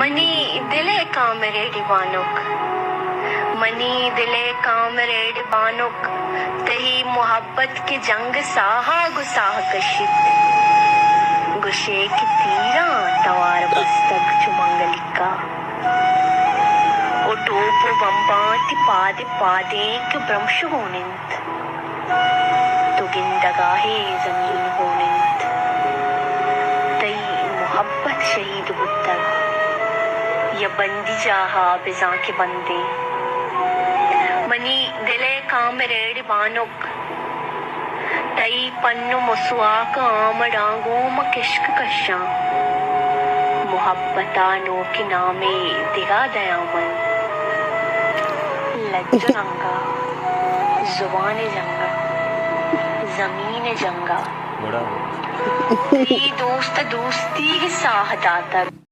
منی دل ءِ کامریڈ بانک، منی دل ءِ کامریڈ بانک، تئی محبت کہ جنگ ءِ ساہ ءَ گوں ساہ کشیت۔ گوشئے کہ تیراں توار بستگ چو منگلیکا، او ٹوپ و بمباں تئی پاد ءِ پادینک برمش گون انت۔ تو گندگا ئے زمین ہون انت۔ تئی محبت شہید بوتگ یا بندی جاہا بزاں کہ بندیں۔ منی دل ءِ کامریڈ بانک، تئی پن و مسواک آمڑاں گوں من کشک کشاں۔ محبتا نوکیں نامے دگہ دیاں من۔ لج ءِ جنگا، زبان ءِ جنگا، زمین ءِ جنگا۔ تئی دوست دوستی ءِ ساہ داتگ۔